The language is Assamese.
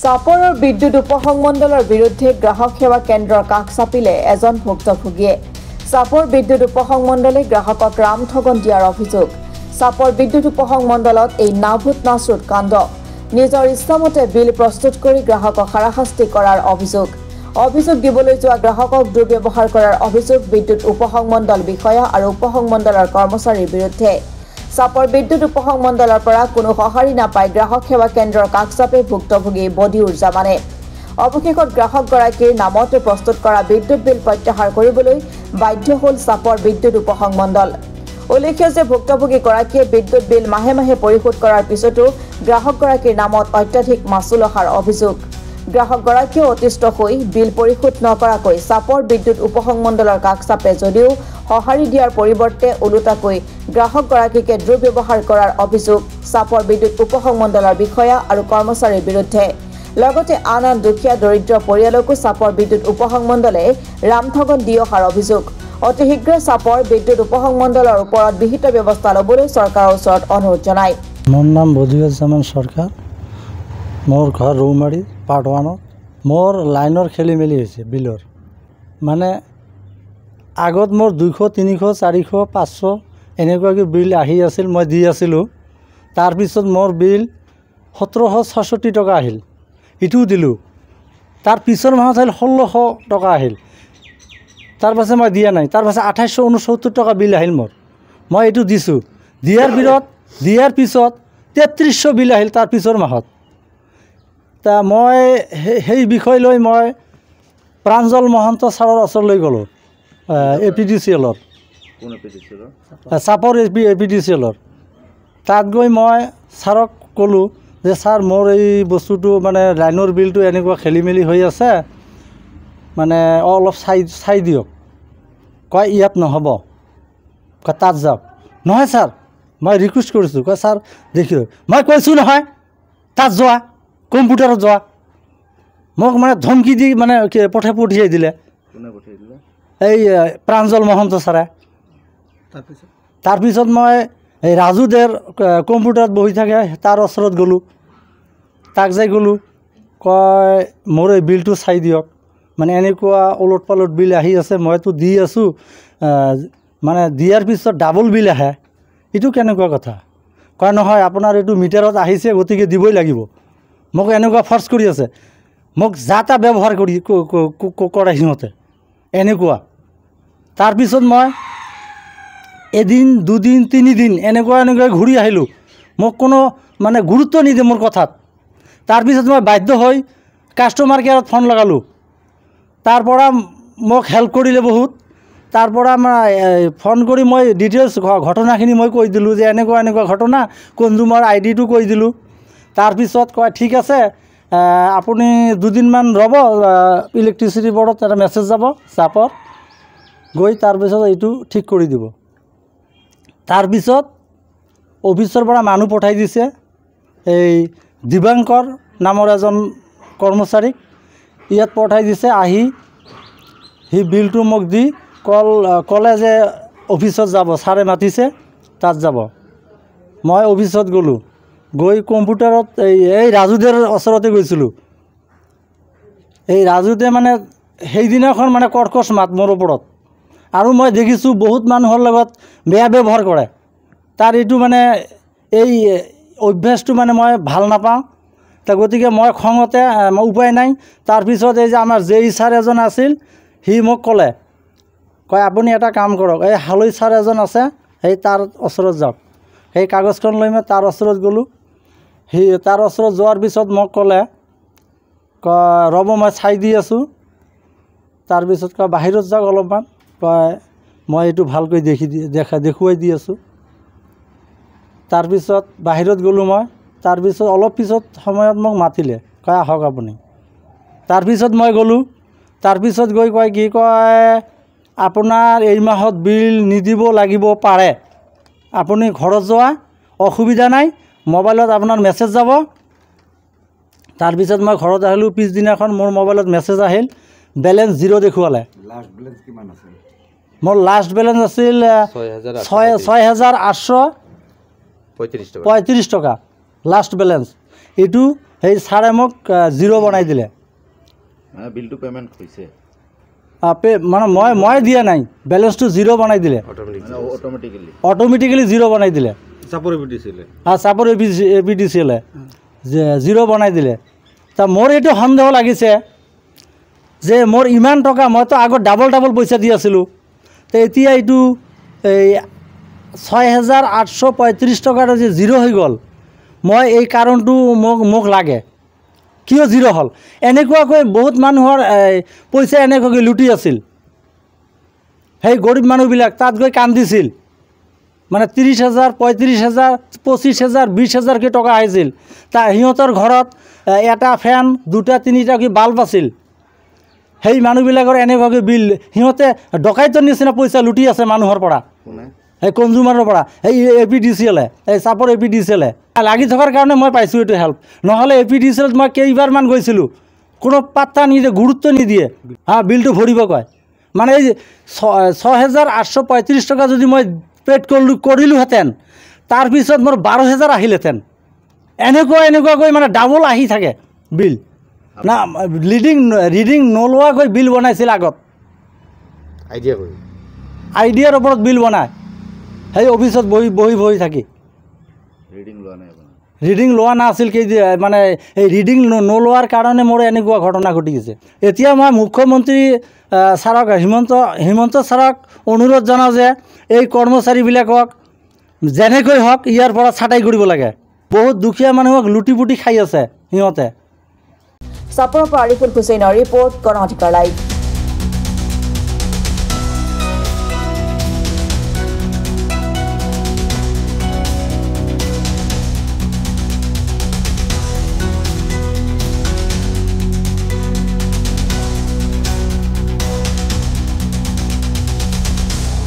চাপৰৰ বিদ্যুৎ উপসংমণ্ডলৰ বিৰুদ্ধে গ্ৰাহক সেৱা কেন্দ্ৰৰ কাষ চাপিলে এজন ভুক্তভোগীয়ে। চাপৰ বিদ্যুৎ উপসংমণ্ডলে গ্ৰাহকক ৰামঠগন দিয়াৰ অভিযোগ। চাপৰ বিদ্যুৎ উপসংমণ্ডলত এই নাভূত নাশ্ৰুত কাণ্ড। নিজৰ ইচ্ছামতে বিল প্ৰস্তুত কৰি গ্ৰাহকক হাৰাশাস্তি কৰাৰ অভিযোগ। অভিযোগ দিবলৈ যোৱা গ্ৰাহকক দুৰ্ব্যৱহাৰ কৰাৰ অভিযোগ বিদ্যুৎ উপসংমণ্ডল বিষয়া আৰু উপসংমণ্ডলৰ কৰ্মচাৰীৰ বিৰুদ্ধে। চাপৰ বিদ্যুৎ উপসংমণ্ডলৰ পৰা কোনো সঁহাৰি নাপাই গ্ৰাহক সেৱা কেন্দ্ৰৰ কাষ চাপে ভুক্তভোগী বদিউৰ জামানে। অৱশেষত গ্ৰাহকগৰাকীৰ নামত প্ৰস্তুত কৰা বিদ্যুৎ বিল প্ৰত্যাহাৰ কৰিবলৈ বাধ্য হ'ল চাপৰ বিদ্যুৎ উপসংমণ্ডল। উল্লেখ্য যে ভুক্তভোগীগৰাকীয়ে বিদ্যুৎ বিল মাহে মাহে পৰিশোধ কৰাৰ পিছতো গ্ৰাহকগৰাকীৰ নামত অত্যাধিক মাচুল অহাৰ অভিযোগ। গ্ৰাহকগৰাকীয়ে অতিষ্ঠ হৈ বিল পৰিশোধ নকৰাকৈ চাপৰ বিদ্যুৎ উপসংমণ্ডলৰ কাষ চাপে যদিও সঁহাৰি দিয়াৰ পৰিৱৰ্তে ওলোটাকৈ গ্ৰাহকগৰাকীকে দুৰ্ব্যৱহাৰ কৰাৰ অভিযোগ চাপৰ বিদ্যুৎ উপসংমণ্ডলৰ বিষয়া আৰু কৰ্মচাৰীৰ বিৰুদ্ধে। লগতে আন আন দুখীয়া দৰিদ্ৰ পৰিয়ালকো চাপৰ বিদ্যুৎ উপসংমণ্ডলে ৰামঠগন দি অহাৰ অভিযোগ। অতি শীঘ্ৰে চাপৰ বিদ্যুৎ উপসংমণ্ডলৰ ওপৰত বিহিত ব্যৱস্থা ল'বলৈ চৰকাৰৰ ওচৰত অনুৰোধ জনায়। মোৰ নাম বদিউজ্জামান সৰকাৰ, মোৰ ঘৰ ৰৌমাৰী পাৰ্ট ওৱানত। মোৰ লাইনৰ খেলি মেলি হৈছে বিলৰ, মানে আগত মোৰ 200, 300, 400, 500 এনেকুৱাকৈ বিল আহি আছিল, মই দি আছিলোঁ। তাৰপিছত মোৰ বিল 1766 টকা আহিল, ইটোও দিলোঁ। তাৰ পিছৰ মাহত আহিল 1600 টকা আহিল, তাৰপাছে মই দিয়া নাই। তাৰপাছে 2869 টকা বিল আহিল মোৰ, মই এইটো দিছোঁ। দিয়াৰ পিছত 3300 বিল আহিল তাৰ পিছৰ মাহত। তা মই সেই বিষয় লৈ মই প্ৰাঞ্জল মহন্ত ছাৰৰ ওচৰলৈ গ'লোঁ, এ পি ডি চি এলৰ, চাপৰ এ পি ডি চি এলৰ। তাত গৈ মই ছাৰক ক'লোঁ যে ছাৰ, মোৰ এই বস্তুটো মানে লাইনৰ বিলটো এনেকুৱা খেলি মেলি হৈ আছে, মানে অলপ চাই দিয়ক। কয় ইয়াত নহ'ব, কয় তাত যাওক। নহয় ছাৰ, মই ৰিকুৱেষ্ট কৰিছোঁ। কয় ছাৰ দেখিব, মই কৈছোঁ নহয় তাত যোৱা, কম্পিউটাৰত যোৱা। মোক মানে ধমকি দি মানে পঠিয়াই দিলে এই প্ৰাঞ্জল মহন্ত ছাৰে। তাৰপিছত মই এই ৰাজুদেৰ কম্পিউটাৰত বহি থাকে, তাৰ ওচৰত গ'লোঁ, তাক যাই গ'লোঁ, কয় মোৰ এই বিলটো চাই দিয়ক, মানে এনেকুৱা ওলট পালট বিল আহি আছে, মইতো দি আছোঁ, মানে দিয়াৰ পিছত ডাবল বিল আহে, এইটো কেনেকুৱা কথা? কয় নহয় আপোনাৰ এইটো মিটাৰত আহিছে, গতিকে দিবই লাগিব। মোক এনেকুৱা ফৰ্চ কৰি আছে, মোক যা তা ব্যৱহাৰ কৰি কৰে সিহঁতে এনেকুৱা। তাৰপিছত মই এদিন দুদিন তিনিদিন এনেকুৱা এনেকুৱা ঘূৰি আহিলোঁ, মোক কোনো মানে গুৰুত্ব নিদিয়ে মোৰ কথাত। তাৰপিছত মই বাধ্য হৈ কাষ্টমাৰ কেয়াৰত ফোন লগালোঁ, তাৰপৰা মোক হেল্প কৰিলে বহুত। তাৰপৰা মই ফোন কৰি মই ডিটেইলছ ঘটনাখিনি মই কৈ দিলোঁ যে এনেকুৱা এনেকুৱা ঘটনা, কনজিউমাৰ আই ডিটো কৈ দিলোঁ। তাৰপিছত কয় ঠিক আছে, আপুনি দুদিনমান ৰ'ব, ইলেক্ট্ৰিচিটি বৰ্ডত এটা মেছেজ যাব চাপৰ গৈ, তাৰপিছত এইটো ঠিক কৰি দিব। তাৰপিছত অফিচৰ পৰা মানুহ পঠাই দিছে, এই দিবাংকৰ নামৰ এজন কৰ্মচাৰীক ইয়াত পঠাই দিছে। আহি সি বিলটো মোক দি ক'লে যে অফিচত যাব, ছাৰে মাতিছে, তাত যাব। মই অফিচত গ'লোঁ, গৈ কম্পিউটাৰত এই ৰাজুদেৰ ওচৰতে গৈছিলোঁ। এই ৰাজুদে মানে সেইদিনাখন মানে কৰ্কশ মাত মোৰ ওপৰত, আৰু মই দেখিছোঁ বহুত মানুহৰ লগত বেয়া ব্যৱহাৰ কৰে। তাৰ এইটো মানে এই অভ্যাসটো মানে মই ভাল নাপাওঁ। তা গতিকে মই খঙতে মই উপায় নাই। তাৰপিছত এই যে আমাৰ জে ই ছাৰ এজন আছিল, সি মোক ক'লে, কয় আপুনি এটা কাম কৰক, এই হালৈ ছাৰ এজন আছে, সেই তাৰ ওচৰত যাওক। সেই কাগজখন লৈ মই তাৰ ওচৰত গ'লোঁ। সি তাৰ ওচৰত যোৱাৰ পিছত মোক ক'লে, কয় ৰ'ব মই চাই দি আছোঁ। তাৰপিছত কয় বাহিৰত যাওক অলপমান, কয় মই এইটো ভালকৈ দেখুৱাই দি আছোঁ। তাৰপিছত বাহিৰত গ'লোঁ মই। তাৰপিছত অলপ পিছত সময়ত মোক মাতিলে, কয় আহক আপুনি। তাৰপিছত মই গ'লোঁ। তাৰপিছত গৈ কয় কি, কয় আপোনাৰ এই মাহত বিল নিদিব লাগিব পাৰে, আপুনি ঘৰত যোৱা, অসুবিধা নাই, মোবাইলত আপোনাৰ মেছেজ যাব। তাৰপিছত মই ঘৰত আহিলোঁ। পিছদিনাখন মোৰ মোবাইলত মেছেজ আহিল, বেলেঞ্চ জিৰ' দেখুৱালে। মোৰ লাষ্ট বেলেঞ্চ আছিল 6835 টকা লাষ্ট বেলেঞ্চ। এইটো সেই ছাৰে মোক জিৰ' বনাই দিলে। বিলটো পে'মেণ্ট হৈছে মানে মই দিয়া নাই, বেলেঞ্চটো জিৰ' বনাই দিলে, অট'মেটিকেলি জিৰ' বনাই দিলে। চাপৰ এ পি ডি চি এলে জিৰ' বনাই দিলে। তা মোৰ এইটো সন্দেহ লাগিছে যে মোৰ ইমান টকা, মইতো আগত ডাবল ডাবল পইচা দি আছিলোঁ, তো এতিয়া এইটো এই 6835 টকাটো যে জিৰ' হৈ গ'ল, মই এই কাৰণটো মোক লাগে কিয় জিৰ' হ'ল। এনেকুৱাকৈ বহুত মানুহৰ পইচা এনেকুৱাকৈ লুটি আছিল। সেই গৰীব মানুহবিলাক তাত গৈ কান্দিছিল, মানে 30,000, 35,000, 25,000, 20,000কৈ টকা আহিছিল। তা সিহঁতৰ ঘৰত এটা ফেন, 2টা 3টাকৈ বাল্ব আছিল। সেই মানুহবিলাকৰ এনেকুৱাকৈ বিল, সিহঁতে ডকাইতৰ নিচিনা পইচা লুটি আছে মানুহৰ পৰা, সেই কনজিউমাৰৰ পৰা। সেই এ পি ডি চি এলে, এই চাপৰ এ পি ডি চি এলে লাগি থকাৰ কাৰণে মই পাইছোঁ এইটো হেল্প। নহ'লে এ পি ডি চি এলত মই কেইবাৰমান গৈছিলোঁ, কোনো পাত্তা নিদিয়ে, গুৰুত্ব নিদিয়ে। হা, বিলটো ভৰিব কয়। মানে এই 6835 টকা যদি মই পেড কৰিলোহেঁতেন, তাৰপিছত মোৰ 12,000 আহিলহেঁতেন। এনেকুৱাকৈ মানে ডাবল আহি থাকে বিল। না, ৰিডিং নোলোৱাকৈ বিল বনাইছিল আগত, আইডিয়াৰ ওপৰত বিল বনায়। সেই অফিচত বহি বহি বহি থাকি ৰিডিং লোৱা নাছিল। মানে এই ৰিডিং নোলোৱাৰ কাৰণে মোৰ এনেকুৱা ঘটনা ঘটি গৈছে। এতিয়া মই মুখ্যমন্ত্ৰী ছাৰক, হিমন্ত ছাৰক অনুৰোধ জনাওঁ যে এই কৰ্মচাৰীবিলাকক যেনেকৈ হওক ইয়াৰ পৰা ছাঁটাই কৰিব লাগে। বহুত দুখীয়া মানুহক লুটি পুটি খাই আছে সিহঁতে। চাপৰৰ পৰা আৰিফুল হুছেইনৰ ৰিপৰ্ট, গণ অধিকাৰ লাইভ।